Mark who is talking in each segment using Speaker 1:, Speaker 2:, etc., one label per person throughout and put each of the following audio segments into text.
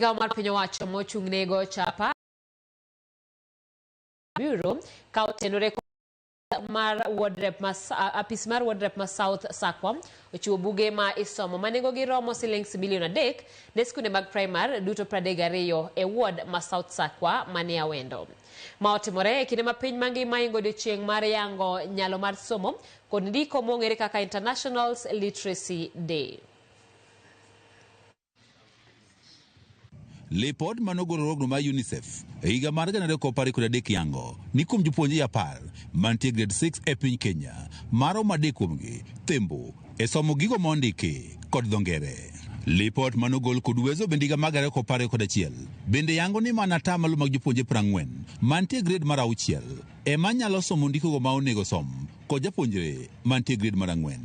Speaker 1: Migawo mar piny owacho mochung' ne go chapa Bureau ka otenore mar ward rep ma apis mar ward rep ma South Sakwa ochiwo buge ma isomo ma nengogi romo silings bilion 3 ne skunde mag primar duto 32 e ward ma South Sakwa manie Awendo. Ma otimore e kinde ma piny mangima ingo odiochieng' mar yango nyalo mar somo kod ndiko mong'ere kaka International Literacy Day.
Speaker 2: Lipot mane ogol riwruogno mar UNICEF e higa mar 2023 yango ni kuom jopuonjre 10 mantie grade 6 e piny Kenya, maromo 3 kuomgi thembo e somo gigo mondiki kod dho ngere. Lipot mane ogol kod Uwezo bende higa mar 2021 bende yango ni mana atamalo mag jopuonjre 40 mantie grade mar 6 ema nyalo somo ndikogo ma onego som kod japuonjre mantie grade mar 4.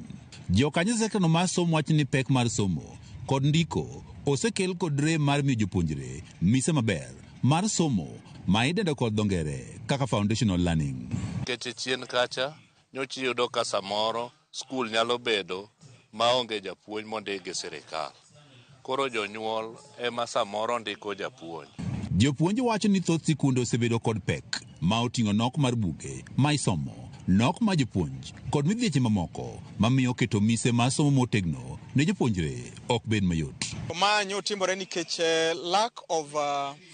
Speaker 2: Jokanyo sektano mar somo wacho ni pek mar somo kod ndiko osekel kod rem mar miyo jopuonjre mise maber mar somo ma idendo kod dho ngere kaka foundational learning.
Speaker 3: Nikech chien kacha nyocha iyudo ka samoro skul nyalo bedo maonge japuonj mondik gi sirikal. Koro jonyuol ema samoro ndiko japuonj.
Speaker 2: Jopuonj wacho ni thoth sikunde osebedo kod pek ma oting'o nok mar buge ma isomo, nok mar jopuonj kod midhieche mamoko mamiyo keto mise mar somo motegno ne jopuonjre ok bed mayot.
Speaker 4: Ma nyotimore nikech lack of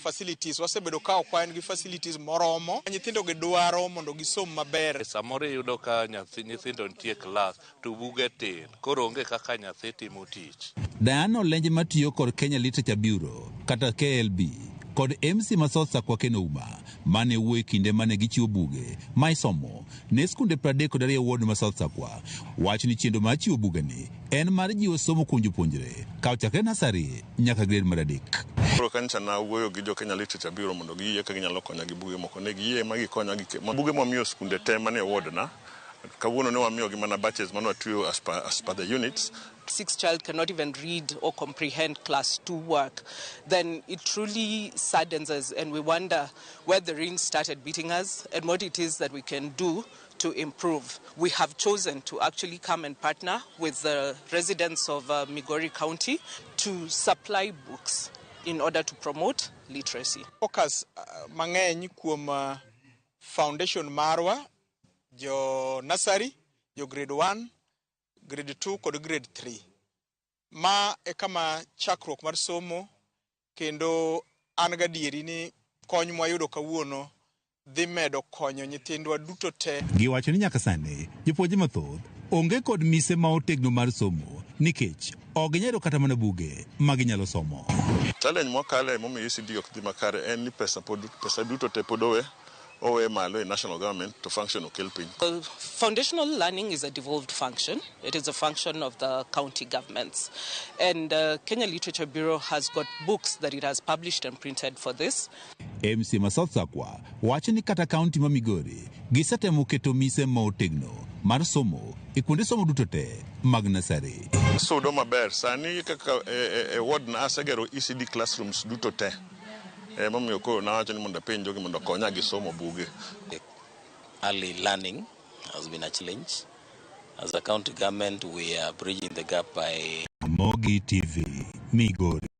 Speaker 4: facilities. Wasebedo ka ok wan gi facilities moromo. Nyithindo gi dwaro mondo gisom maber.
Speaker 3: Samoro iyudo ka nyithindo nitie klas to buge tin, koro onge kaka nyathi timo tich.
Speaker 2: Diana Olenje matiyo kod Kenya Literature Bureau kata KLB kod MC ma South Sakwa Ken Ouma mane wuoyo e kinde mane gichiwo buge ma isomo ne skunde 32 ward ma South Sakwa wacho ni chenro mar chiwo bugeni en mar jiwo somo kuom jopuonjre ka ochakre nasari nyaka grade mar 3.
Speaker 5: Koro kanisa na wuoyo gi jo Kenya Literature Bureau mondo giyie ka ginyalo konya gi buge moko. Ne giyie ma gikonya gi buge mwamiyo skunde te manie ward na. Kawuono ne wamiyogi mana batches mane watueyo as per the units.
Speaker 6: 6 child cannot even read or comprehend class 2 work, then it truly saddens us and we wonder where the rain started beating us and what it is that we can do to improve. We have chosen to actually come and partner with the residents of Migori County to supply books in order to promote literacy.
Speaker 4: Focus mang'eny kuom foundation marwa, jo nursery, jo grade 1, grade 2 kod grade 3. Ma e kama chakruok mar somo kendo an gadieri ni kony mwayudo kawuono dhi medo konyo nyithindwa duto te.
Speaker 2: Giwacho ni nyaka sani jopuonje mathoth onge kod mise ma otegno mar somo nikech ok ginyalo kata mana buge ma ginyalo somo.
Speaker 5: Challenge mwakale momiyo ECD ok dhi makare en ni pesa duto te pod owe malo e national government to function okel piny.
Speaker 6: Foundational learning is a devolved function. It is a function of the county governments. And Kenya Literature Bureau has got books that it has published and printed for this.
Speaker 2: MC ma South Sakwa wacho ni kata county ma Migori gisetemo keto mise ma otegno mar somo e kuonde somo duto te mag nasari.
Speaker 5: Sudo maber sani kaka e ward na asegero ECD classrooms duto te. Momiyo koro nawacho ni mondo apenj jogi mondo okonya gi somo buge.
Speaker 7: Early learning has been a challenge. As a county government, we are bridging the gap by
Speaker 2: Mogi TV, Migori.